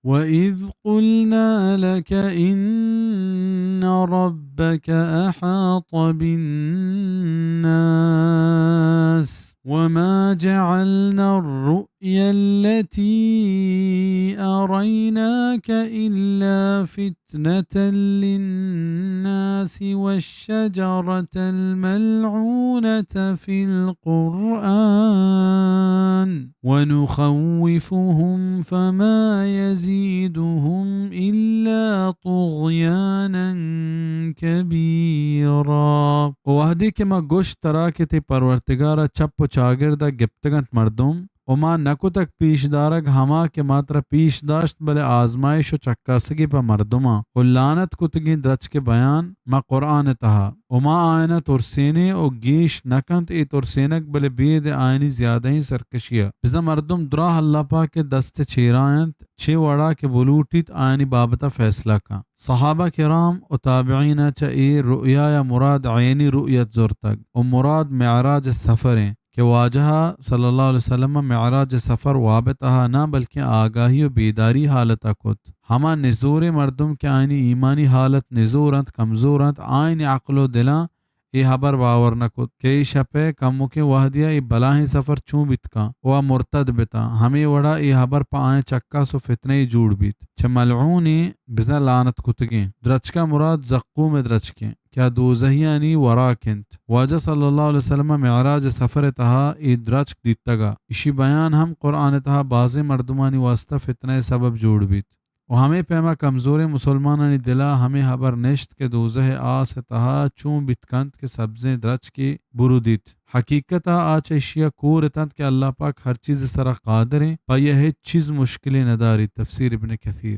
وإذ قلنا لك إن ربك أحاط بالناس وما جعلنا الرؤيا التي أريناك إلا فتنة للناس والشجرة الملعونة في القرآن ونخوفهم فما يزيدهم إلا طغيانا كبيرا۔ و وہدے کہ ما گوشت ترا کہ تئی پرورتگار ء چپ و چاگرد ء گپتگ انت مردم، و ما نہ کتگ پیش دارگ ہما کہ ما ترا پیش داشت، بلے آزمائش و چکاسگے پہ مردماں و لعنت کتگیں درچک بیان ما قرآن ء تہا، و ما آیانا ترسینیں و گیش نہ کنت اے ترسینگ، بلے بید آیانی زیادہیں سرکشی ء۔ بزاں مردم دراہ اللہ پاک ء دست ء چیرا انت، چے وڑا کہ بلوٹیت آیانی بابت ء فیصلہ کن۔ صحابہ کرام و تابعین ء چہ اے رؤیا ء مراد عینی رؤیت زرتگ و مراد معراج ء سفر انت۔ کہ واجہ ء صلی اللہ علیہ وسلم ء معراج ء سفر واب ء تہا نہ بلکیں آگاہی و بیداری حالت ء کت۔ ہما نزوریں مردم کہ آیانی ایمانی حالت نزور انت، کمزور انت، آیانی عقل و دلاں اے ہبر باور نہ کت کہ اے شپ ء کمکیں وہدی ء اے بلاہیں سفر چون بیت کن و آ مرتد بتاں، ہمے وڑا اے ہبر پہ آیاں چکاس و فتنہ جوڑ بیت۔ چہ ملعونیں بزاں لعنت کتگیں درچک ء مراد زقوم ء درچک انت۔ کہ آ دوزہیانی وراک انت۔ واجہ صلی اللہ علیہ وسلم ء معراج ء سفر ء تہا اے درچک دیتگ ء ایشی بیان ہم قرآن ء تہا بازیں مردمانی واسطہ فتنہ ء سبب جوڑ بیت۔ و ہمے پیما کمزوریں مسلمانانی دل ء ہمے ہبر نشت کہ دوزہ ء آس ء تہا چون بیت کنت کہ سبزیں درچکے برودیت۔ حقیقت ء آ چہ ایشی ء کور اتنت کہ اللہ پاک ہر چیز ء سرا قادر انت، پہ آئی ء ہچ چیز مشکلے نہ داریت۔ تفسیر ابن کثیر۔